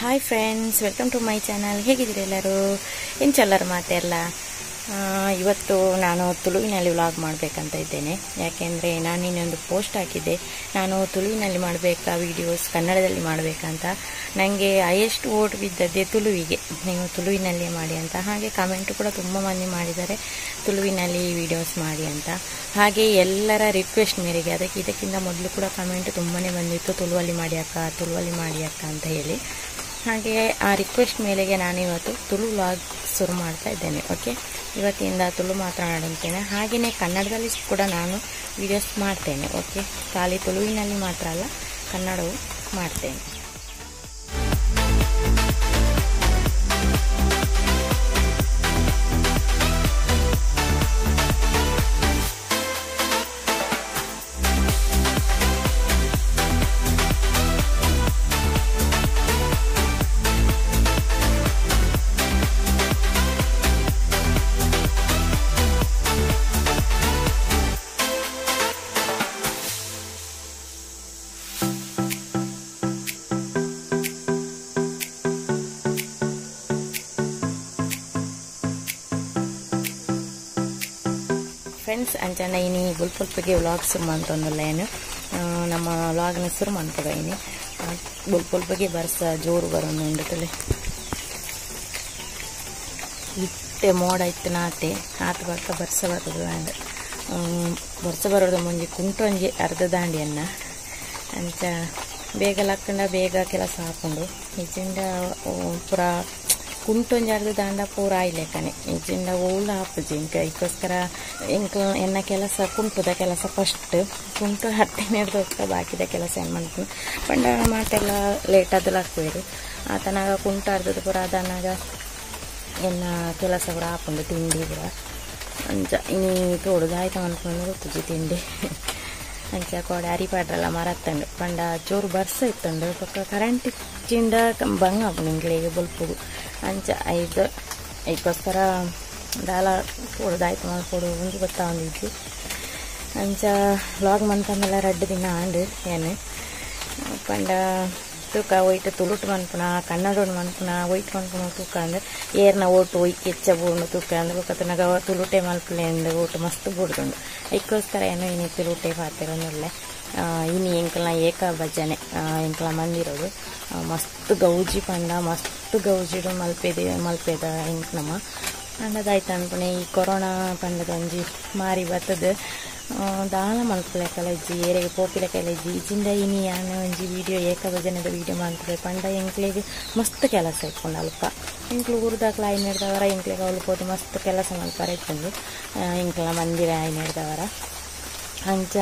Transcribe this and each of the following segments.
Hi friends, welcome to my channel. ಹೇಗಿದ್ದೀರಿ ಎಲ್ಲರೂ? ಎಂಚೆಲ್ಲರೂ ಮಾತೆಲ್ಲ. ಇವತ್ತು ನಾನು ತುಳುವಿನಲ್ಲಿ ವ್ಲಾಗ್ ಮಾಡಬೇಕಂತ ಇದ್ದೇನೆ. ಯಾಕೆಂದರೆ ನಾನು ಇನ್ನೊಂದು ಪೋಸ್ಟ್ ಹಾಕಿದ್ದೆ, ನಾನು ತುಳುವಿನಲ್ಲಿ ಮಾಡಬೇಕಾ ವೀಡಿಯೋಸ್, ಕನ್ನಡದಲ್ಲಿ ಮಾಡಬೇಕಂತ. ನನಗೆ ಹೈಯೆಸ್ಟ್ ವೋಟ್ ಬಿದ್ದದ್ದೇ ತುಳುವಿಗೆ, ನೀವು ತುಳುವಿನಲ್ಲೇ ಮಾಡಿ ಅಂತ. ಹಾಗೆ ಕಮೆಂಟು ಕೂಡ ತುಂಬ ಮಂದಿ ಮಾಡಿದ್ದಾರೆ, ತುಳುವಿನಲ್ಲಿ ವೀಡಿಯೋಸ್ ಮಾಡಿ ಅಂತ. ಹಾಗೆ ಎಲ್ಲರ ರಿಕ್ವೆಸ್ಟ್ ಮೇರೆಗೆ, ಅದಕ್ಕೆ ಇದಕ್ಕಿಂತ ಮೊದಲು ಕೂಡ ಕಮೆಂಟ್ ತುಂಬಾ ಬಂದಿತ್ತು, ತುಳುವಲ್ಲಿ ಮಾಡಿ ಅಕ್ಕ, ತುಳುವಲ್ಲಿ ಮಾಡಿ ಅಕ್ಕ ಅಂತ ಹೇಳಿ. ಹಾಗೆ ಆ ರಿಕ್ವೆಸ್ಟ್ ಮೇರೆಗೆ ನಾನಿವತ್ತು ತುಳು ವ್ಲಾಗ್ ಶುರು ಮಾಡ್ತಾ ಇದ್ದೇನೆ. ಓಕೆ, ಇವತ್ತಿಂದ ತುಳು ಮಾತನಾಡುತ್ತೇನೆ. ಹಾಗೆಯೇ ಕನ್ನಡದಲ್ಲಿ ಕೂಡ ನಾನು ವೀಡಿಯೋಸ್ ಮಾಡ್ತೇನೆ. ಓಕೆ, ಖಾಲಿ ತುಳುವಿನಲ್ಲಿ ಮಾತ್ರ ಅಲ್ಲ, ಕನ್ನಡವೂ ಮಾಡ್ತೇನೆ. ಫ್ರೆಂಡ್ಸ್, ಅಂಚನ ಇನಿ ಬುಲ್ಪುಲ್ಪಿಗೆ ವ್ಲಾಗ್ ಶುರು ಮಂತೊಂದುಲ್ಲ. ಏನು ನಮ್ಮ ವ್ಲಾಗ್ನ ಶುರು ಮಾಡ್ತದ ಇನಿ. ಬುಲ್ಪುಲ್ಪಿಗೆ ಬರ್ಸ ಜೋರು ಬರೋದು ತುಲೆ. ಇತ್ತೆ ಮೋಡ ಇತ್ತು ನಾತೆ ಆತ ಬಕ್ಕ ಬರ್ಸ ಬರೋದು. ಆ್ಯಂಡ್ ಬರ್ಸ ಬರೋದು ಮುಂಜಿ ಕುಂಟೊಂಜಿ ಅರ್ಧ ದಾಂಡಿಯನ್ನ ಅಂಚ ಬೇಗ ಲಕ್ಕಂಡ ಬೇಗ ಕೆಲಸ ಹಾಕೊಂಡು ಇಜ್ಜಿಂಡ ಪೂರ ಕುಂಟೊಂಜಿ ಅರ್ಧ ದಾಂಡ ಪೂರ ಆಯ್ಲೆಕ್ಕನೆ ಇಜ್ಜಿಂಡ ಓಲ ಹಾಪುಜಿ. ಇಂಕ ಇದಕ್ಕೋಸ್ಕರ ಇಂಕ ಎನ್ನ ಕೆಲಸ ಕುಂಟುದ ಕೆಲಸ ಫಸ್ಟ್ ಕುಂಟು ಹತ್ತನೇ ಹೋಗ್ತಾ ಬಾಕಿದ ಕೆಲಸ ಏನು ಮಾಡ್ತೀನಿ. ಪಂಡ ಮಾತೆಲ್ಲ ಲೇಟ್ ಆದಲ್ಲ ಹಾಕ್ಬೇರು ಆತನಾಗ ಕುಂಟು ಅರ್ಧದ ಪೂರ ಅದನಾಗ ಎನ್ನ ಕೆಲಸ ಪೂರ ಹಾಕೊಂಡು ತಿಂಡಿ ಪೂರ ಅಂಚ ಇನಿ ತೋಡುದು ಆಯ್ತು ಅನ್ಕೊಂಡು ಗೊತ್ತುಜಿ ತಿಂಡಿ. ಅಂಚ ಕೋಡೆ ಅರಿಪಾಡ್ರಲ್ಲ ಮರತ್ತಂಡು ಪಂಡ ಜೋರು ಬರ್ಸ ಇತ್ತಂಡು ಪಕ್ಕ ಕರೆಂಟ್ ಚಿಂಡ ಬಂಗ ಆಪುಂಡು ಇಂಕ್ಲೆಗ್ ಬೊಲ್ಪುಗು. ಅಂಚ ಐದು ಐಕ್ಕೋಸ್ಕರ ದಾಲ ಕೊಡುದಾಯ್ತು ಮಲ್ಪೊಡು ಒಂದು ಗೊತ್ತಾವಂದಿಜ್ಜಿ. ಅಂಚ ವ್ಲಾಗ್ ಮಂತಂದೆಲ್ಲ ರಡ್ಡು ದಿನ ಆಂಡ್ ಏನು ಪಂಡ ತೂಕ ಒಯ್ಟ್ ತುಳುಟು ಮನ್ಪುನ, ಕನ್ನಡೋಡು ಮನ್ಪುನ, ಒಯ್ಟ್ ಮನ್ಪುನ ತೂಕ ಅಂದ್ ಏರ್ನ ಓಟು ಒಯ್ಕ್ ಹೆಚ್ಚ ಬೂರ್ನು ತೂಕ ಅಂದ್ ಬೊಕ್ಕ ತುಳುಟೆ ಮಲ್ಪುಲೆ ಅಂದ್ ಓಟು ಮಸ್ತ್ ಬೂಡ್ದುಂಡು. ಐಕ್ಕೋಸ್ಕರ ಏನು ಇನಿ ತುಳುಟೆ ಪಾತೆರೊಂದುಲ್ಲೆ. ಇನಿ ಎಂಕಲ್ನ ಏಕ ಭಜನೆ ಎಂಕಲ ಮಂದಿರೋಡು ಮಸ್ತ್ ಗೌಜಿ ಪಂಡ ಮಸ್ತ್ ಗೌಜಿಡು ಮಲ್ಪೆದೆ ಮಲ್ಪೆದ ಎಂಕ್ ನಮ್ಮ ಅಂಡದಾಯ್ತು ಅನ್ಪುಣೆ. ಈ ಕೊರೋನಾ ಪಂಡದ ಒಂಜಿ ಮಾರಿ ಬತ್ತದ ದಾಲ ಮಲ್ಪುಲೆ ಕಲಜ್ಜಿ ಏರೆಗೆ ಪೋಪಿಲೆ ಕಲಜ್ಜಿ ಇಜಿಂದ ಇನಿ ಯಾನ ಒಂಜಿ ವೀಡಿಯೋ ಏಕ ಭಜನೆದ ವೀಡಿಯೋ ಮಾಡ್ತದೆ. ಪಂಡ ಎಂಕ್ಲೆಗ್ ಮಸ್ತ್ ಕೆಲಸ ಇತ್ಕೊಂಡು ಅಲ್ಪ ಎಂಕ್ಲು ಊರುದಾಕ್ಲ ಐನೆಡ್ದವರ ಎಂಕ್ಲೆಗ್ ಅವ್ಲು ಪೋದು ಮಸ್ತ್ ಕೆಲಸ ಮಲ್ಪರ ಇತ್ತುಂಡು ಎಂಕ್ಲ ಮಂದಿರ ಐನೆಡ್ದವರ. ಅಂಚ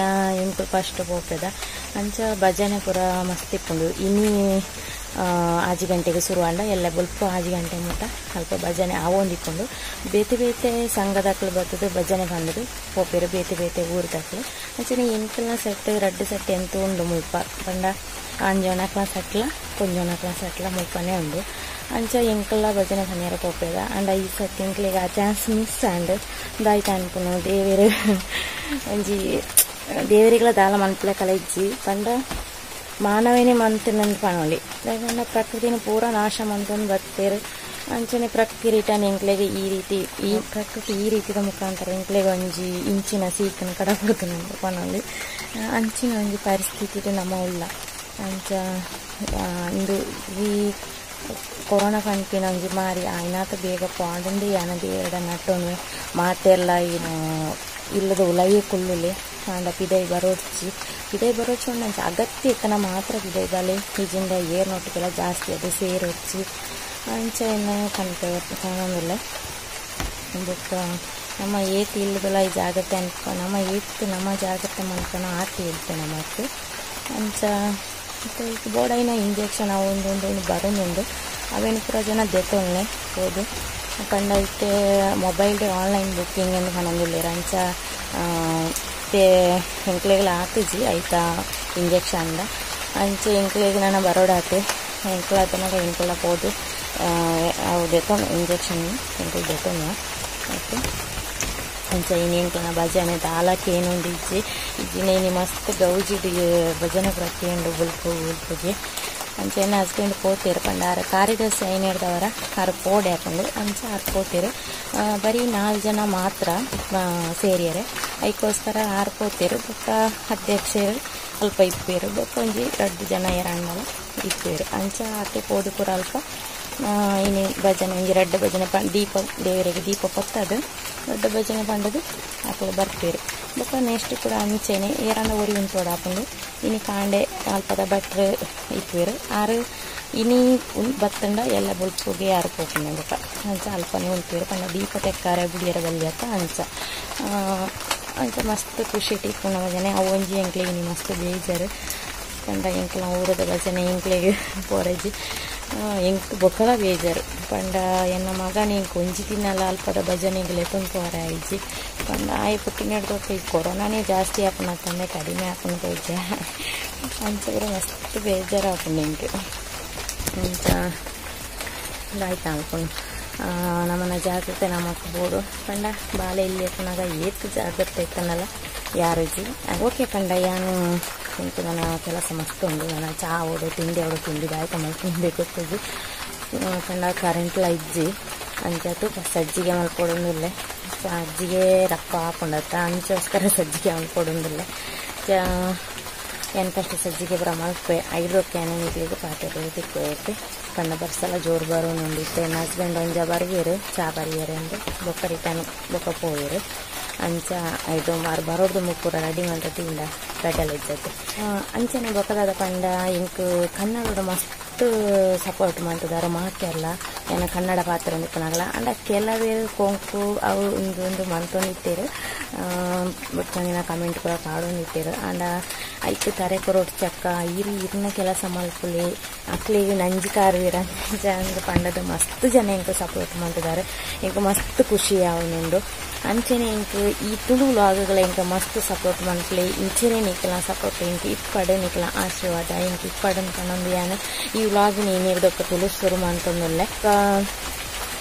ಎಂಕ್ಲು ಫಸ್ಟ್ ಪೋಪೆದ ಅಂಚ ಭಜನೆ ಪೂರ ಮಸ್ತ್ ಇಪ್ಪುಂಡು. ಇನಿ 5 ಗಂಟೆಗೆ ಶುರು ಆಂಡ ಎಲ್ಲ ಬೊಲ್ಪು 5 ಗಂಟೆ ಮುಟ್ಟ ಅಲ್ಪ ಭಜನೆ ಆವೊಂದಿಪ್ಪುಂಡು. ಬೇತೆ ಬೇತೆ ಸಂಘದಾಕ್ಲು ಬತ್ತದು ಭಜನೆ ಬಂದದು ಪೋಪೆರು ಬೇತೆ ಬೇತೆ ಊರುದಾಕ್ಲು. ಅಂಚನೆ ಎಂಕಲ್ನ ಸೆಟ್ ರಡ್ಡು ಸೆಟ್ ಎಂತ ಉಂಡು ಮುಲ್ಪ ಪಂಡ ಅಂಜೋನಕ್ಲ ಸೆಟ್ಲ ಪೊಂಜೋನಕ್ಲ ಸೆಟ್ಲ ಮುಲ್ಪನೇ ಉಂಡು. ಅಂಚ ಎಂಕಲ್ಲ ಭಜನೆ ಪನಿಯರ ಪೋಪೆದ ಅಂಡ ಈ ಸೆಟ್ ಎಂಕ್ಲೆಗ್ ಆ ಚಾನ್ಸ್ ಮಿಸ್ ಆಂಡ್ ದಾಯ್ತ ಅನ್ಪುನು. ದೇವೆರು ಒಂಜಿ ದೇವರಿಗಳ ದಾಲ ಮನ್ಪುಲೆ ಕಲೈಜ್ಜಿ ಪಂಡ ಮಾನವನೇ ಮಂತಿನಂದು ಪನೊಲಿ ದಾಯೆಪಂಡ ಪ್ರಕೃತಿನ ಪೂರ ನಾಶ ಮಂತೊಂದು ಬತ್ತೇರು. ಅಂಚನೆ ಪ್ರಕೃತಿ ರಿಟರ್ನ್ ಎಂಕ್ಲೆಗ್ ಈ ರೀತಿ ಈ ಪ್ರಕೃತಿ ಈ ರೀತಿದ ಮುಖಾಂತರ ಎಂಕ್ಲೆಗ್ ಒಂಜಿ ಇಂಚಿನ ಸೀಕನ ಕಡಪುಡುತ್ತುಂಡು ಪನೊಲಿ. ಅಂಚಿನ ಒಂಜಿ ಪರಿಸ್ಥಿತಿ ನಮ್ಮ ಉಲ್ಲ. ಅಂಚ ಇಂದು ಈ ಕೊರೋನಾ ಪನ್ಪಿನ ಒಂಜಿ ಮಾರಿ ಆಯ್ನಾತ ಬೇಗ ಪಾಂಡುಂಡು ಯಾನ ದೇವರ ನಟ್ಟೊನು ಮಾತೆಲ್ಲ ಇಲ್ಲದ ಉಲಯೇ ಕುಲ್ಲುಲೆ ಆಂಡ ಪಿದೈ ಬರೋಡ್ಚಿ ಪಿದೈ ಬರೋಡ್ಚಿ ಉಂಡು ಅಗತ್ಯ ಇತ್ತನ ಮಾತ್ರ ಪಿದೈ ಬಲೆ ಇಜಿಂದ ಏರ್ ನೋಟಿಗೆಲ್ಲ ಜಾಸ್ತಿ ಅದು ಸೇರೊಚ್ಚಿ ಅಂಚ ಏನು ಕಣ್ಪೆ ಕಾಣೊಂದಿಲ್ಲ. ಬೊಕ್ಕ ನಮ್ಮ ಏತ್ ಇಲ್ಲದಲ್ಲ ಈ ಜಾಗ್ರತೆ ಅನ್ಕೊ ನಮ್ಮ ಏತ್ ನಮ್ಮ ಜಾಗ್ರತೆ ಮನ್ಪನ ಆತಿ ಇರುತ್ತೆ ನಮ್ಮತ್ತು. ಅಂಚ ಮತ್ತು ಈಗ ಬೋಡೈನ ಇಂಜೆಕ್ಷನ್ ಅವು ಒಂದೊಂದು ಬರೋದುಂಡು ಅವೇನು ಪೂರ ಜನ ದೆತೊನ್ನೆ ಪೋದು ಪಂಡ ಇತ್ತೆ ಮೊಬೈಲ್ ಆನ್ಲೈನ್ ಬುಕ್ಕಿಂಗ್ ಎಂದು ಪನೊಂದುಲ್ಲೆರ್. ಅಂಚ ಎಂಕ್ಲೆಗ್ಲ ಆತುಜಿ ಐತ ಇಂಜೆಕ್ಷನ್ ಅಂಚ ಎಂಕ್ಲೆಗ್ ನನ ಬರೋಡಾತೆ ಎಂಕ್ಲ ಆತನಾಗ ಎಂಕ್ಲ ಪೋದು ಅವು ದೆತೊನ್ ಇಂಜೆಕ್ಷನ್ ಎಂಕ್ಲು ದೆತೊನ್ವ. ಓಕೆ, ಅಂಚ ಇನಿ ಎಂಕ್ಲನ ಭಜನೆ ದಾಲಕ್ಕೆ ಏನೊಂದು ಇಜ್ಜಿ ಇಜ್ಜಿನ ಇನಿ ಮಸ್ತ್ ಗೌಜಿಡ್ ಭಜನೆ ಪೂರ ಕೇಂಡು ಬೊಲ್ಪು ಬೊಲ್ಪುಗೆ. ಅಂಚ ಎನ್ನ ಹಸ್ಬೆಂಡ್ ಪೋತೇರು ಪಂಡ ಆರು ಕಾರ್ಯದರ್ಶಿ ಐನೇರ್ದವರ ಆರು ಪೋಡೆ ಹಾಕೊಂಡು ಅಂಚ ಆರು ಪೋತೇರು ಬರೀ 4 ಜನ ಮಾತ್ರ ಸೇರಿಯರೆ ಐಕೋಸ್ಕರ ಆರು ಪೋತೇರು ಬೊಕ್ಕ ಅಧ್ಯಕ್ಷರು ಅಲ್ಪ ಇಪ್ಪೇರು ಬೊಕ್ಕ ಒಂಜಿ 2 ಜನ ಏರಂಡಲ ಇಪ್ಪೇರು ಅಂಚ ಆತೆ ಪೋದು ಪೂರ ಅಲ್ಪ ಇನಿ ಭಜನೆ ಒಂಜಿ 2 ಭಜನೆ ದೀಪ ದೇವರಿಗೆ ದೀಪ ಪೊತ್ತದು 2 ಭಜನೆ ಪಂಡದು ಅಕುಲು ಬರ್ಪೇರು ಬೊಕ್ಕ ನೆಕ್ಸ್ಟ್ ಕೂಡ ಅಂಚೆನೆ ಏರಂಡ ಒರಿ ಉಂಟೋಡು ಹಾಕೊಂಡು ಇನಿ ಕಾಂಡೆ ಅಲ್ಪದ ಭಟ್ರು ಇಪ್ಪೇರು ಆರು ಇನಿ ಬತ್ತಂಡ ಎಲ್ಲ ಬೊಲ್ಪುಗೆ ಯಾರು ಪೋಪುಂಡು ಬೊಕ್ಕ ಅಂಚ ಅಲ್ಪನೆ ಉಂಟೇರು ಪಂಡ ದೀಪ ತೆಕ್ಕಾರೆ ಬುಡಿಯರ ಬಲ್ಯತ್ತ ಅಂಚ ಅಂಚ ಮಸ್ತ್ ಖುಷಿ ಇಪ್ಪುನ ಭಜನೆ ಅವು ಒಂಜಿ ಎಂಕ್ಲೆಗ್ ಇನಿ ಮಸ್ತ್ ಬೇಜಾರು ಪಂಡ ಎಂಕ್ಲ ಊರದ ಭಜನೆ ಎಂಕ್ಲೆಗ್ ಪೋರಜ್ಜಿ ಎಂಕ್ ಬೊಕ್ಕಲ ಬೇಜಾರು ಪಂಡ ಎನ್ನ ಮಗನ ಎಂಕ್ ಒಂಜಿ ದಿನಲ ಅಲ್ಪದ ಭಜನೆಗೆ ಲೆತ್ತೊಂದು ಪೋರೆ ಆಯ್ಜಿ ಪಂಡ ಆಯ್ ಪುಟ್ಟಿನ ಈ ಕೊರೋನಾನೇ ಜಾಸ್ತಿ ಆಪುನ ತಂದೆ ಕಡಿಮೆ ಆಪುನ ತೋಜ ಅಂಚ ಪೂರ ಮಸ್ತ್ ಬೇಜಾರು ಆಪುಂಡು ಎಂಕ್ ಅಂಚ ಆಯ್ತು ಅನ್ಕೊಂಡು ನಮ್ಮನ್ನ ಜಾಗ್ರತೆ ನಮಕ್ ಬೋಡು ಪಂಡ ಬಾಲೆ ಇಲ್ಲಿ ಎಪ್ಪುನಾಗ ಏತ್ ಜಾಗ್ರತೆ ಇತ್ತನಲ್ಲ ಯಾರುಜಿ ಓಕೆ ಪಂಡ ಯಾನು ಇಂಕು ನನ್ನ ಕೆಲಸ ಮಸ್ತ್ ಉಂಡು ನನ್ನ ಚಾ ಓಡು ತಿಂಡಿ ಅವಡು ತಿಂಡಿ ಆಯ್ತು ಮಲ್ಕೊಂಡು ಗೊತ್ತಿದ್ವಿ ಪಂಡ ಕರೆಂಟ್ಲ ಇಜ್ಜಿ ಅಂಚಾತು ಸಜ್ಜಿಗೆ ಮಲ್ಕೊಡೊಂದಿಲ್ಲ ಸಜ್ಜಿಗೆ ರಪ್ಪ ಹಾಕೊಂಡತ್ತ ಅಂಚೋಸ್ಕರ ಸಜ್ಜಿಗೆ ಮಲ್ಕೊಡೊಂದಿಲ್ಲ ಎಂತಷ್ಟು ಸಜ್ಜಿಗೆ ಪೂರ ಮಲ್ಪೆ ಐದಕ್ಕೆ ನಿಕ್ಲಿಗೆ ಪಾತ್ರೆ ತಿಕ್ಕೋಯ್ತೆ ಪಂಡ ಬರ್ಸಲ ಜೋರು ಬರೋನುಂಡಿತ್ತೆ ನನ್ನ ಹಸ್ಬೆಂಡ್ ಒಂಜ ಬರ್ವೇರು ಚಾ ಬರಿಯರು ಅಂದು ಬೊಕ್ಕ ರಿಟರ್ನ್ ಬೊಕ್ಕ ಪೋಯರು ಅಂಚ ಐದು ಮಾರು ಬರೋದು ಮುಕ್ಕೂರ ರೆಡಿ ಮಂತ ತಿಂಡ ಕಡಲೆ ಇದ್ದದ್ದು ಅಂಚನೆ ಬೊಕ್ಕದಾದ ಪಂಡ ಇಂಕ್ ಕನ್ನಡದ ಮಸ್ತ್ ಸಪೋರ್ಟ್ ಮಾಡ್ತಿದ್ದಾರೆ ಮಾತೆಲ್ಲ ಏನ ಕನ್ನಡ ಪಾತ್ರ ಒಂದಿಪ್ಪನಾಗಲ ಅಂಡ ಕೆಲವೇ ಕೊಂಕು ಅವು ಒಂದು ಒಂದು ಮಂತೊಂದಿತ್ತೇರು ಬೊಕ್ಕ ಕಮೆಂಟ್ ಕೂಡ ಪಾಡೊಂದಿತ್ತೇರು ಅಂಡ ಐಕ್ ತರೆ ಕೊರೋಟ್ ಚಕ್ಕ ಇರು ಇರ್ನ ಕೆಲಸ ಮಲ್ಪುಲಿ ಅಕ್ಲಿಗೆ ನಂಜಿ ಕಾರುವೀರ ಪಂಡದ ಮಸ್ತ್ ಜನ ಇಂಕ್ ಸಪೋರ್ಟ್ ಮಾಡ್ತಿದ್ದಾರೆ ಇಂಕ್ ಮಸ್ತ್ ಖುಷಿ ಅವನುಂಡು ಅಂಚನೆ ಇಂಕ್ ಈ ತುಳು ವ್ಲಾಗ್ಗಳ ಇಂಕ ಮಸ್ತ್ ಸಪೋರ್ಟ್ ಮನ್ಪುಲೆ ಇಂಚನೆ ನಿಕ್ಲ ಸಪೋರ್ಟ್ ಇಂಕ್ ಇಪ್ಪಡು ನಿಕ್ಲ ಆಶೀರ್ವಾದ ಇಂಕ್ ಇಪ್ಪಡು ಪನ್ನೊಂದು ಯಾನ್ ಈ ವ್ಲಾಗ್ ನೀರ್ದೊಕ್ಕ ತುಳು ಶುರು ಮಂತೊಂದುಲ್ಲೆ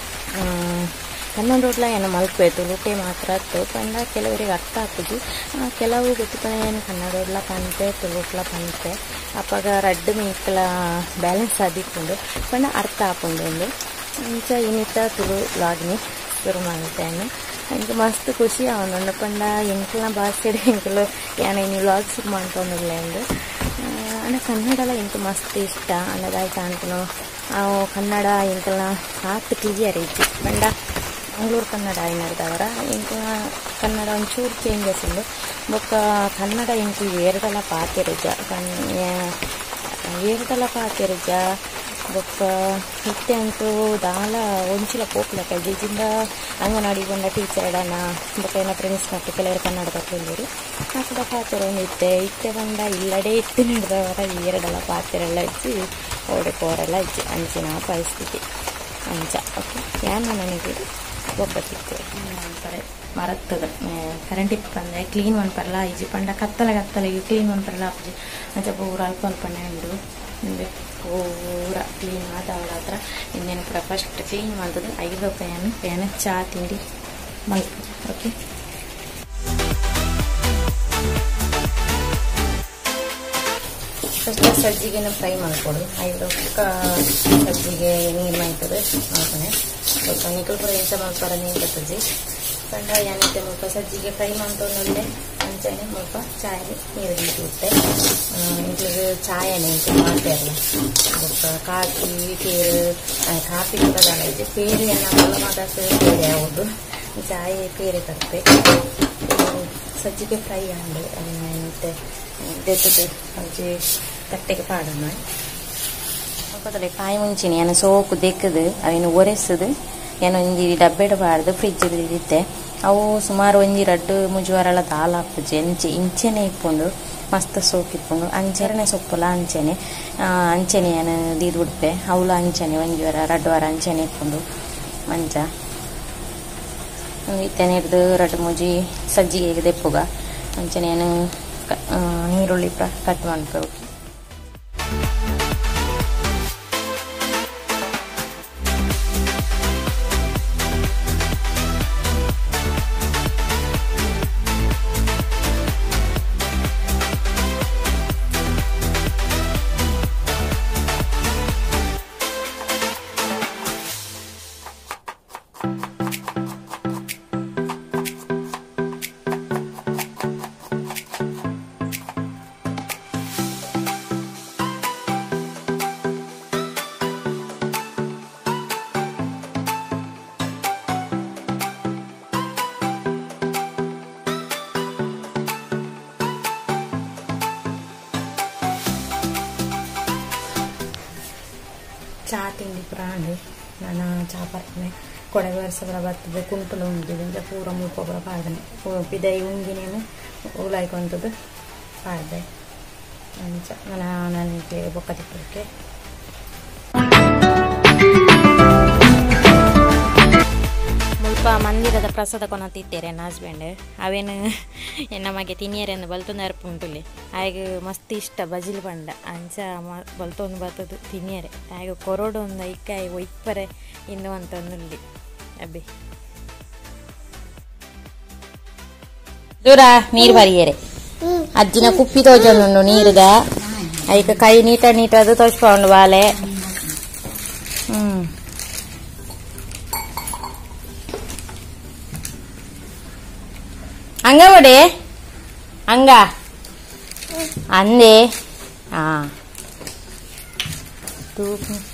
ಕನ್ನಡೋಡ್ಲ ಏನು ಮಲ್ಪೆ ತುಳುಟೆ ಮಾತ್ರ ಪಂಡ ಕೆಲವರಿಗೆ ಅರ್ಥ ಆಪುಜಿ ಕೆಲವು ಗೊತ್ತಿಪ್ಪನ ಏನು ಕನ್ನಡೋಡ್ಲ ಪನ್ಪೆ ತುಳುಟ್ಲ ಪನ್ಪೆ ಅಪಗ ರಡ್ಡ್ ಮೀಕ್ಲ ಬ್ಯಾಲೆನ್ಸ್ ಆದಿಪ್ಪುಂಡು ಪಂಡ ಅರ್ಥ ಆಪುಂಡು ಉಂದು ಅಂಚ ಇನಿತ ತುಳು ವ್ಲಾಗ್ನಿ ಶುರು ಮಂತೇನು ಎಂಕ್ ಮಸ್ತ್ ಖುಷಿ ಆವೊಂದುಂಡು ಪಂಡ ಎಂಕ್ಲ ಭಾಷೆಡ್ ಎಂಕುಲು ಯಾನ್ ಇನಿ ವ್ಲಾಗ್ ಶುರು ಮಂತೊಂದುಲ್ಲೆ ಉಂದು ಅಂಡ ಕನ್ನಡಲ ಎಂಕ್ ಮಸ್ತ್ ಇಷ್ಟ ಅಂಡ ದಾಯ್ತ ಅನ್ಪುನು ಅವು ಕನ್ನಡ ಎಂಕಲ್ನ ಆತ್ ಕ್ಲಿಯರ್ ಇಜ್ಜಿ ಪಂಡ ಮಂಗಳೂರು ಕನ್ನಡ ಆಯ್ನರ್ದವರ ಎಂಕ್ ಕನ್ನಡ ಒಂಚೂರು ಚೇಂಜಸ್ ಉಂಡು ಬೊಕ್ಕ ಕನ್ನಡ ಎಂಕ್ ಏರ್ದಲ ಪಾತೆರುಜ ಏರ್ದಲ ಪಾತೆರುಜ ಬೊಕ್ಕ ಇತ್ತೆ ಅಂತೂ ದಾಲ ಒಂಚಿಲ ಪೋಪುಲಕ ಜಿಜಿಂದ ಅಂಗನವಾಡಿ ಬಂದ ಟೀಚರ್ ಡನ ಬೊಕ್ಕ ಏನ ಫ್ರೆಂಡ್ಸ್ ಮತ್ತು ಕೆಲವರು ಕನ್ನಡ ತಪ್ಪುಲ್ಲೆರ್ ಅಕುಲ ಪಾತೆರೊಂದು ಇತ್ತೆ ಇತ್ತೆ ಬಂದ ಇಲ್ಲಡೆ ಇತ್ತೆ ನಡ್ದವರ ಏರಡಲ ಪಾತೆರೆಲ್ಲ ಇಜ್ಜಿ ಓಡೆ ಪೋರೆಲ್ಲ ಇಜ್ಜಿ ಅಂಚಿನ ಪರಿಸ್ಥಿತಿ ಅಂಚ ಓಕೆ ಯಾನ್ ನನಗೆ ಬೊಕ್ಕ ತಿಕ್ಕು ಮಲ್ಪರೆ ಮರತ್ತದ ಕರೆಂಟ್ ಇಪ್ಪಂದೆ ಕ್ಲೀನ್ ಮನ್ಪರಲ ಇಜ್ಜಿ ಪಂಡ ಕತ್ತಲೆ ಕತ್ತಲೆಗೆ ಕ್ಲೀನ್ ಮನ್ಪರಲ ಆಪುಜಿ ಅಂಚ ಪೂರ ಅಲ್ಪ ಅಲ್ಪನೆ ಉಂಡು ಇಂದೆ ಪೂರ ಕ್ಲೀನ್ ಮಾತಾವಳ ಹತ್ರ ಇನ್ನೇನು ಪೂರ ಫಸ್ಟ್ ಕ್ಲೀನ್ ಮಾಡ್ತದೆ 5 ಪ್ಯಾನ್ ಪ್ಯಾನ್ ಚಾ ತಿಂಡಿ ಮಲ್ಪು ಓಕೆ ಫಸ್ಟ್ ಸಜ್ಜಿಗೆನ ಫ್ರೈ ಮಾಡ್ಕೊಡು 5 ಸಜ್ಜಿಗೆ ನೀರು ಮಾಡ್ತದೆ ಮಲ್ಪನೆ ಬೊಕ್ಕ ನಿಕುಲು ಪೂರ ಎಂಚ ಮಲ್ಪರ ನೀರು ಬತ್ತಜಿ ಪಂಡ ಯಾನಿತ್ತೆ ಮುಲ್ಪ ಸಜ್ಜಿಗೆ ಫ್ರೈ ಮಂತೊಂದುಲ್ಲೆ ಅಂಚನೆ ಮುಲ್ಪ ಚಾಯ್ ನೀರು ದೀದಿತ್ತೆ ಎಂಕ್ಲೆಗ್ ಚಾಯನೆ ಎಂಕ್ ಮಾತೆರ್ಲ ಬೊಕ್ಕ ಕಾಫಿ ಪೇರು ಕಾಫಿ ಕೂಡ ದಾಲ ಇಜ್ಜಿ ಪೇರು ಎನ್ನ ಮಲ್ಲ ಮಗಕ್ ಪೇರೆ ಆವೊಡು ಚಾಯ್ ಪೇರೆ ತರ್ಪೆ ಸಜ್ಜಿಗೆ ಫ್ರೈ ಆಂಡ್ ಇತ್ತೆ ದೆತ್ತುದು ಒಂಜಿ ತಟ್ಟೆಗೆ ಪಾಡೊಂದು ಬೊಕ್ಕ ಕಾಯಿ ಮುಂಚಿನಿ ಯಾನ್ ಸೋಕು ದೆಕ್ಕುದು ಅವೆನ್ ಒರೆಸುದು ಯಾನ್ ಒಂಜಿ ಡಬ್ಬೆಡ್ ಪಾಡ್ದು ಫ್ರಿಜ್ ದೀದಿತ್ತೆ ಅವು ಸುಮಾರು ಒಂಜಿ 2 3 ವಾರಲ ದಾಲ ಆಪುಜಿ ಅಂಚೆ ಇಂಚೆನೆ ಇಪ್ಪುಂಡು ಮಸ್ತ್ ಸೋಕು ಇಪ್ಪುಂಡು ಅಂಚೆನೆ ಸೊಪ್ಪುಲ ಅಂಚೆನೆ ಅಂಚೆನೆ ಯಾನ್ ದೀದ್ ಬುಡ್ಪೆ ಅವುಲ ಅಂಚೆನೆ ಒಂಜಿ ವಾರ 2 ವಾರ ಅಂಚೆನೆ ಇಪ್ಪುಂಡು ಅಂಚ ಇತ್ತೆನೆ ಹಿಡ್ದು 2 3 ಸಜ್ಜಿಗೆ ದೆಪ್ಪುಗ ಅಂಚನೆ ಯಾನ್ ನೀರುಳ್ಳಿ ಪೂರ ಕಟ್ ಮನ್ಪೆ ಓಕೆ ಚಾ ತಿಂಡಿ ಪ್ರಾಣಿ ನಾನು ಚಾ ಪರ್ಪನೆ ಕೊಡೆ ವರ್ಷ ಬರ್ತದೆ ಕುಂಟಲು ಉಂದಿದೆ ಪೂರ ಮುಲ್ಪ ಪೂರ ಪಾಡ್ದನೆ ಪಿದೈ ಉಂಗಿನೇನು ಉಲಾಯ್ಕೊಂತದ್ದು ಪಾಡ್ದೆ ಅಂಚ ನಾನು ನನಗೆ ಬೊಕ್ಕ ತಿಪ್ಪಕ್ಕೆ ಮುಲ್ಪ ಮಂದಿರದ ಪ್ರಸಾದ ಕೊನತಿತ್ತೇರೆ ನನ್ನ ಹಸ್ಬೆಂಡ್ ಅವೇನು ನಮಗೆ ತಿನ್ನಿಯರೆಂದು ಬಲ್ತೊಂದು ಅರ್ಪು ಉಂಟುಲಿ ಆಯ್ಗೆ ಮಸ್ತ್ ಇಷ್ಟ ಬಜಿಲ್ ಪಂಡ ಅಂಚ ಬಲ್ತೊಂದು ಬರ್ತದ್ದು ತಿನ್ನಿಯರೆ ಆಯ್ಗೆ ಕೊರೋಡು ಒಂದು ಐಕಾಯಿ ಒಯ್ಪರೆ ಇನ್ನು ಅಂತಂದುಲ್ಲಿ ಅಬ್ಬಿ ದೂರ ನೀರು ಬರಿಯರೆ ಅಜ್ಜಿನ ಕುಪ್ಪಿ ತೋಜೊಂದುಂಡು ನೀರುದ ಐಕ ಕೈ ನೀಟ ನೀಟದು ತೋಚ್ಪೌಂಡು ಬಾಲೆ. ಅಂಗ ಬಡೆ ಅಂಗ ಅಂದೆ ಆ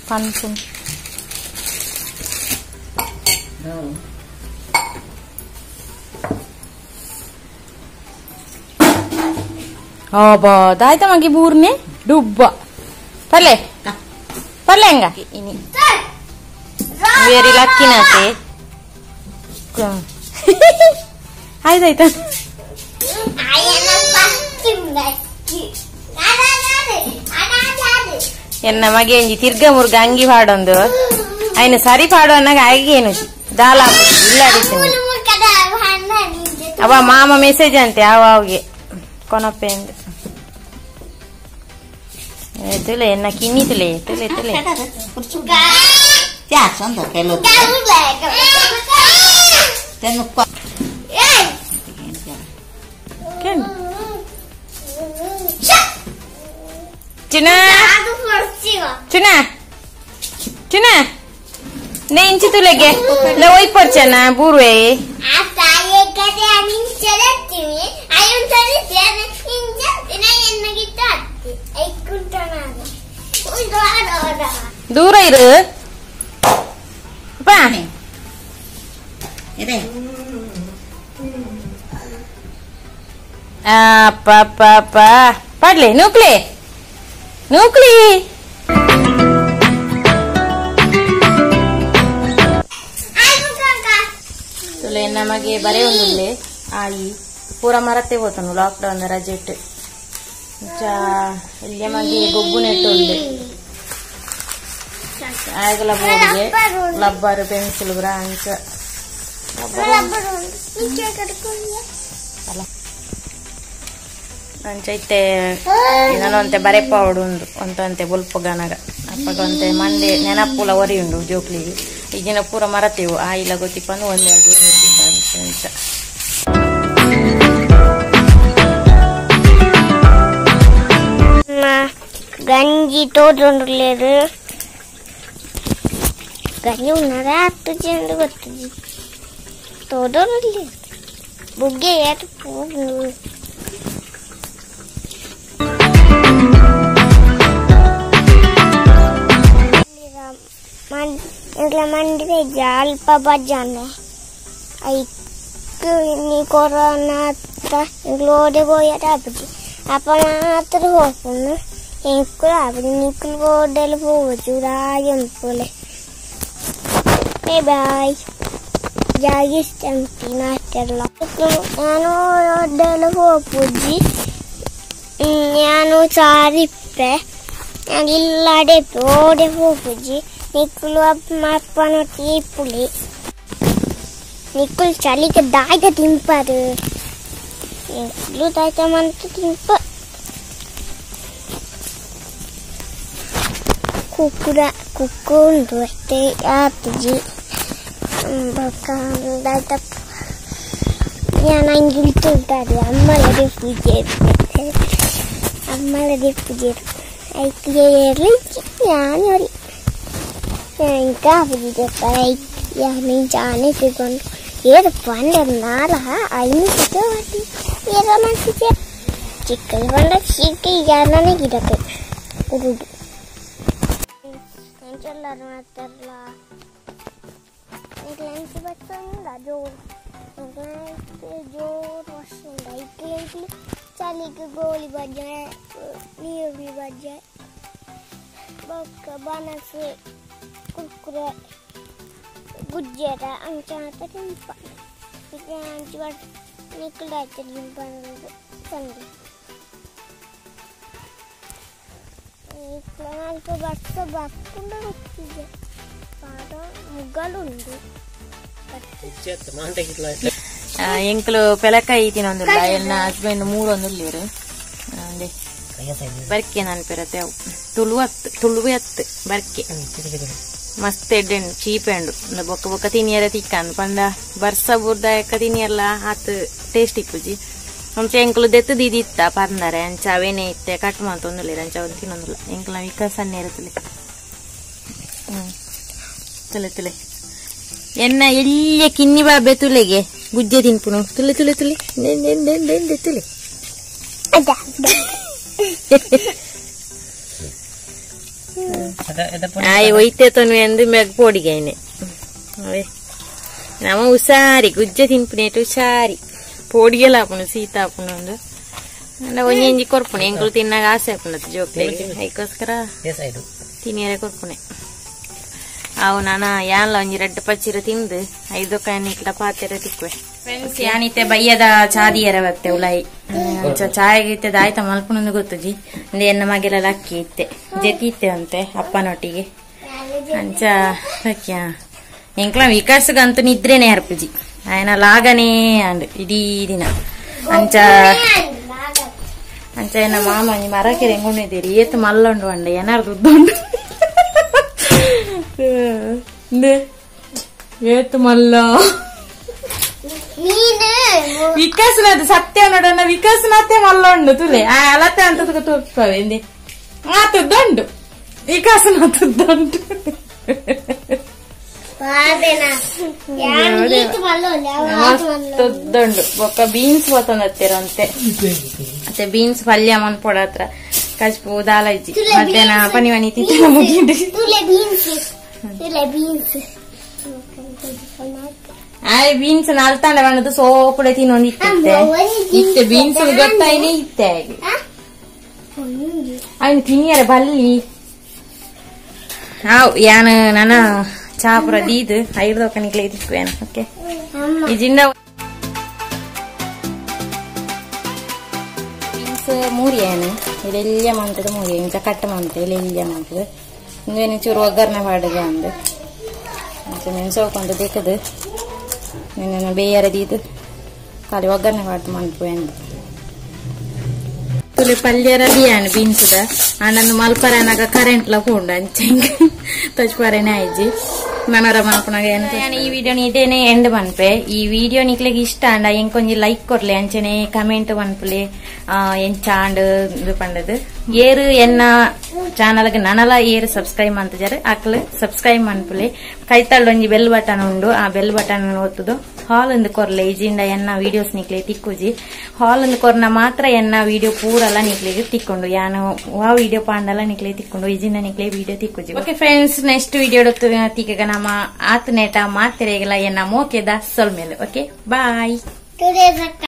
ಪನ್ಪು ದಾಯ್ತ ಮಗಿ ಬೂರ್ನೆ ಡುಬ್ಬ ಪರ್ಲೆ ಪರ್ಲೆ ಹಂಗ ಇನಿ ವೇರಿ ಲಕ್ಕಿನಾತೆ ಆಯ್ತಾಯ್ತಾ ಎನ್ನ ಮಗೆ ತಿರ್ಗ ಮುರ್ಗ ಅಂಗಿ ಪಾಡೊಂದು ಅಯ್ನ ಸರಿ ಪಾಡು ಅನ್ನಾಗ ಏನು ದಾಲ ಇಲ್ಲ ಅಡಿತೀನಿ ಅವ ಮಾಮ ಮೆಸೇಜ್ ಅಂತೆ ಅವ ಅವಿಗೆ ಕೊನಪ್ಪೆ ತುಲೆ ಎನ್ನ ಕಿನ್ನಿ ತುಲೆ ತುಲೆ ತುಲೆ ಚಿನ್ನ ಚಿನ್ನ ಚಿನ್ನ ನೆ ಇಂಚಿ ತುಲೆಗೆ ನೆ ಒಯ್ ಪರ್ಚನ ಬೂರ್ವೆ ದೂರ ಇರು ಅಪ್ಪ ಅಪ್ಪ ಅಪ್ಪ ಪಾಡ್ಲೆ ನೂಕ್ಲೆ ನೂಕ್ಲಿ ತುಲೆ ನಮಗೆ ಬರೆ ಒಂದುಲ್ಲೆ ಆಯಿ ಪೂರ ಮರತ್ತೆ ಹೋತನು ಲಾಕ್ಡೌನ್ ರಜೆ ಇಟ್ಟು ಇಲ್ಲಿ ಮಗೆ ಗೊಬ್ಬು ನೆಟ್ಟು ಉಲ್ಲೆ ಆಯಗಲ ಬೋರ್ಡ್ಗೆ ಲಬ್ಬರು ಪೆನ್ಸಿಲ್ ಪೂರ ಅಂಚ ಅಂಚ ಇತ್ತೆ ಏನೋ ಬರೆಪ್ಪ ಉಂಡು ಒಂತಂತೆ ಬೊಲ್ಪುಗನಗ ಅಪ್ಪಗ ಒಂತೆ ಮಂಡೆ ನೆನಪುಲ ಒರಿ ಉಂಡು ಜೋಕ್ಲಿಗೆ ಈಗಿನ ಪೂರ ಮರತೇವು ಆ ಇಲ್ಲ ಗೊತ್ತಿಪ್ಪಂದು ಒಂದೆರಡು ಗೊತ್ತಿಪ್ಪ ಅಂಚ. ಗಂಜಿ ತೋಜೊಂಡುಲ್ಲೇರು ಗಂಜಿ ಉನ್ನರ ಅತ್ತುಜಿ ಅಂದು ಗೊತ್ತುಜಿ ತೋಜೊಂಡುಲ್ಲೇರು ಬುಗ್ಗೆ ಏತು ಪೂಂಡು. ಮಂಡಿರೆ ಅಲ್ಪ ಬಜ್ಜಾನೆ ಐಕ್ ಇನಿ ಕೊರೋನಾ ಓಡೆ ಪೋಯರ ಆಪುಜಿ ಅಪ್ಪ ಮಾತ್ರ ಹೋಪುನು ಎಂಕುಲು ಆಪುಜಿ ನಿಕ್ಕುಲು ಓಡೆಲು ಪೋವೊಚ್ಚು ರಾಗಿ ಉಂಪುಲೆ. ಬಾಯ್ ಜಾಗಿ ಇಷ್ಟ ಮಾಸ್ಟರ್ಲ ನಾನು ಓಡೆಲು ಪೋಪುಜಿ ನಾನು ಸಾರಿಪ್ಪೆ ನಾನು ಇಲ್ಲಾಡೆ ಓಡೆ ಪೋಪುಜಿ ನಿಕ್ಕುಲು ಅಪ್ಪ ಅಪ್ಪನೊಟ್ಟಿಗೆ ಇಪ್ಪುಲಿ ನಿಕ್ಕುಲು ಚಳಿಗೆ ದಾಯ್ಗ ತಿಂಪರು ನಿಕ್ಕುಲು ದಾಯ್ತ ಮಂತ ತಿಂಪ ಕುಕ್ಕುರ ಕುಕ್ಕು ಉಂಟು ಅಷ್ಟೇ ಆತುಜಿ ಬೊಕ್ಕ ದಾಯ್ತ ನಾನು ಇಂಗಿಲ್ತುಂಟಾರಿ ಅಮ್ಮಲದೆ ಪೂಜೆ ಅಮ್ಮಲದೆ ಪೂಜೆ ಐಕ್ಲೆ ನಾನು ఇంకా ಯಾನಿ ತಿಗೊಂಡು ಏರು ಪಂಡ ನಾಲ ಐನು ಸಿಕ್ಕಿ ಏರ ಮನ್ಸಿಗೆ ಚಿಕ್ಕ ಪಂಡ ಚಿಕ್ಕ ಯಾರನೇ ಗಿಡಕ್ಕೆ ಉರುಡು ಎಂಚೆಲ್ಲರೂ ಮಾಡ್ತಾರಲ್ಲ ಲಂಚ್ ಬರ್ತಂದ ಜೋರು ಜೋರು ವರ್ಷ ಇಟ್ಲಿ ಇಟ್ಲಿ ಚಳಿಗೆ ಗೋಲಿ ಬಜ್ಜೆ ನೀರುಳ್ಳಿ ಬಜ್ಜೆ ಬೊಕ್ಕ ಬನಸು ಕುರ್ಕುರೆ ಗುಜ್ಜೆರ ಅಂಚ ತಿಂಪ ಅಂಚು ನಿಕ್ಕಲಾಯ್ತು ತಿಂಪ ಸಂಡೆ ಅಲ್ಪ ಬರ್ಸ ಬರ್ಕೊಂಡು ಹೋಗ್ತಿದ್ದೆ ಪಾದ ಮುಗ್ಗಲುಂಡು. ಎಂಕ್ಲು ಪೆಲಕಾಯಿ ತಿನ್ನೊಂದಿಲ್ಲ ಎನ್ನ ಹಸ್ಬೆಂಡ್ ಮೂರೊಂದುಲ್ಲೇರು ಬರ್ಕೆ ನನ್ಪಿರತ್ತೆ ಅವು ತುಳುವತ್ತು ತುಳುವೆ ಅತ್ತು ಬರ್ಕೆ ಮಸ್ತ್ ಎಡ್ಡೆಂಡು ಚೀಪ್ ಎಂಡು ಬೊಕ್ಕ ಬೊಕ್ಕ ತಿನಿಯರ ತಿಕ್ಕಂದು ಪಂಡ ಬರ್ಸ ಬುರ್ದಾಯಕ ತಿನಿಯಲ್ಲ ಆತ್ ಟೇಸ್ಟ್ ಇಪ್ಪುಜಿ. ಅಂಚೆ ಎಂಕ್ಲು ದೆತ್ತು ದೀದಿತ್ತ ಪರ್ನರೆ ಅಂಚ ಅವೇನೆ ಇತ್ತೆ ಕಟ್ ಮಂತೊಂದುಲ್ಲೇರು ಅಂಚ ಒಂದು ತಿನ್ನೊಂದಿಲ್ಲ ಎಂಕ್ಲ ವಿಕಾಸ ಸಣ್ಣ ತುಲೆ ತುಲೆ ಎನ್ನ ಎಲ್ಲಿಯ ಕಿನ್ನಿ ಬಾಬೆ ತುಲೆಗೆ ಗುಜ್ಜೆ ತಿನ್ಪುನು ತುಲೆ ತುಲೆ ತುಲೆ ತುಲೆ ಆಯ್ ಒಯ್ತೆ ತನು ಎಂದು ಮೆಗ್ ಪೋಡಿಗೆ ಅವೇ ನಮ್ಮ ಹುಷಾರಿ ಗುಜ್ಜೆ ತಿನ್ಪುನೇಟು ಹುಷಾರಿ ಪೋಡಿಗೆಲ್ಲ ಆಪುನು ಸೀತ ಆಪುನು ಒಂದು ಒಂಜಿ ಕೊರ್ಪುಣೆ ಎಂಕುಲು ತಿನ್ನಾಗ ಆಸೆ ಆಪುಂಡತ್ತು ಜೋಕ್ಲೆಗ್ ಐಕೋಸ್ಕರ ತಿನಿಯರೆ ಕೊರ್ಪುಣೆ. ಅವು ನಾನ ಯಾನ್ಲ ಒಂಜಿ ರಡ್ಡ್ ಪಚ್ಚಿರ ತಿಂದು ಐದು ಕಾಯಿನ ಪಾತೆರ ತಿಕ್ಕುವೆ. ಫ್ರೆಂಡ್ಸ್ ಯಾನಿತ್ತೆ ಬಯ್ಯದ ಚಾದಿಯರ ಬತ್ತೆ ಉಲಾಯಿ ಚಾಯಗಿತ್ತೆ ದಾಯ್ತ ಮಲ್ಪುನೊಂದು ಗೊತ್ತುಜಿ ಅಂದೆ ಎನ್ನ ಮಗೆಲ್ಲ ಅಕ್ಕಿ ಇತ್ತೆ ಜತಿ ಇತ್ತೆ ಅಂತೆ ಅಪ್ಪನೊಟ್ಟಿಗೆ ಅಂಚ ಅಕ್ಕಿಯ ಎಂಕ್ಲ ವಿಕಾಸಗಂತೂ ನಿದ್ರೇನೆ ಹರ್ಪುಜಿ ಆಯನ ಲಾಗನೇ ಅಂಡ್ ಇಡೀ ದಿನ ಅಂಚ ಅಂಚ ಎನ್ನ ಮಾಮ ಒಂಜಿ ಮರ ಕೆರೆ ಎಂಗೊಂಡಿದ್ದೀರಿ ಏತ್ ಮಲ್ಲುಂಡು ಅಂಡ ಏನಾರು ದುಡ್ಡುಂಡು ಏತ್ ಮಲ್ಲ ವಿಕಾಸನಾಥ್ ಸತ್ಯ ನೋಡೋಣ ವಿಕಾಸನಾಥೆ ಮಲ್ಲ ಉಂಡು ತುಲೆ ಅಲತೆ ಅಂತ ತೋರ್ಪವೆ ಎಂದೆ ಆತದ್ದುಂಡು ವಿಕಾಸನಾಥದ್ದುಂಟು ಮಸ್ತುಂಡು ಬೊಕ್ಕ ಬೀನ್ಸ್ ಬತ್ತೊಂದತ್ತಿರಂತೆ ಮತ್ತೆ ಬೀನ್ಸ್ ಪಲ್ಯ ಮನ್ಪೊಡ ಹತ್ರ ಕಜ್ಪು ದಾಲ ಇಜ್ಜಿ ಮಧ್ಯಾಹ್ನ ಪನಿ ಮನಿ ತಿಂತ ಮುಗಿಂಡು. ಆಯ್ ಬೀನ್ಸ್ ನಾಲ್ತಾಂಡ ಬಣ್ಣದ ಸೋಪುಡೆ ತಿನ್ನೊಂದು ಇತ್ತೆ ಇತ್ತೆ ಬೀನ್ಸ್ ಗೊತ್ತಾಯ್ನೆ ಇತ್ತೆ ಹಾಗೆ ಅವನು ತಿನ್ನಿಯರ ಬಲ್ಲಿ ಹಾವು ಯಾನು ನನ್ನ ಚಾಪುರ ದೀದು ಐದು ಕಣಿಕ್ಲೆ ಇದ್ದಿಕ್ವೇನು. ಓಕೆ ಇಜಿಂದ ಬೀನ್ಸ್ ಮೂರಿಯೇನು ಇದೆಲ್ಲ ಮಂತದ ಮೂರಿ ಇಂಚ ಕಟ್ಟ ಮಂತ ಇಲ್ಲೆಲ್ಲ ಮಂತದ ಇಂದೇನು ಚೂರು ಒಗ್ಗರಣೆ ಪಾಡದೆ ಅಂದು ಅಂಚ ಮೆಣಸು ದಿಕ್ಕದು ನಿನ್ನ ಬೇಯರ ದೀದು ಖಾಲಿ ಒಗ್ಗರಣೆ ಪಾಡ್ದು ಮನ್ಪು ಎಂದು ತುಲಿ ಪಲ್ಯ ರೆಡಿ ಬೀನ್ಸ್ದ ಆನಂದ್ ಮಲ್ಪರನಾಗ ಕರೆಂಟ್ಲ ಪೋಂಡು ಅಂಚೆ ತಚ್ಪರೇನೆ ಆಯ್ಜಿ ನನರ ಮಲ್ಪನಾಗ ಏನು ಈ ವಿಡಿಯೋ ಇದೇನೆ ಎಂಡ್ ಮನ್ಪೆ. ಈ ವಿಡಿಯೋ ನಿಕ್ಲೆಗ್ ಇಷ್ಟ ಅಂಡ ಎಂಕೊಂಜಿ ಲೈಕ್ ಕೊರ್ಲೆ ಅಂಚನೆ ಕಮೆಂಟ್ ಮನ್ಪುಲೆ ಎಂಚಾಂಡ್ ಇದು ಪಂಡದು ಏರು ಎನ್ನ ಚಾನಲ್ಗೆ ನನಲ ಏರು ಸಬ್ಸ್ಕ್ರೈಬ್ ಮಂತಜಾರು ಅಕ್ಲು ಸಬ್ಸ್ಕ್ರೈಬ್ ಮನ್ಪುಲೆ ಕೈತಾಳ್ ಒಂಜಿ ಬೆಲ್ ಬಟನ್ ಉಂಡು ಆ ಬೆಲ್ ಬಟನ್ ಒತ್ತುದು ಹಾಲ್ ಒಂದು ಕೊರ್ಲೆ ಇಜಿಂದ ಎನ್ನ ವಿಡಿಯೋಸ್ ನಿಕ್ಲೆ ತಿಕ್ಕುಜಿ ಹಾಲ್ ಒಂದು ಕೊರ್ನ ಮಾತ್ರ ಎನ್ನ ವಿಡಿಯೋ ಪೂರಲ್ಲ ನಿಕ್ಲೆಗೆ ತಿಕ್ಕೊಂಡು ಯಾನು ವಾ ವಿಡಿಯೋ ಪಾಂಡಲ್ಲ ನಿಕ್ಲೆ ತಿಕ್ಕೊಂಡು ಇಜಿಂದ ನಿಕ್ಲೆ ವಿಡಿಯೋ ತಿಕ್ಕುಜಿ. ಓಕೆ ಫ್ರೆಂಡ್ಸ್ ನೆಕ್ಸ್ಟ್ ವಿಡಿಯೋ ತಿಕ್ಕ ನಮ್ಮ ಆತನೇಟ ಮಾತೆರೆಗೆಲ್ಲ ಎನ್ನ ಮೋಕೆದ ಸೊಲ್ಮೇಲೆ. Okay bye.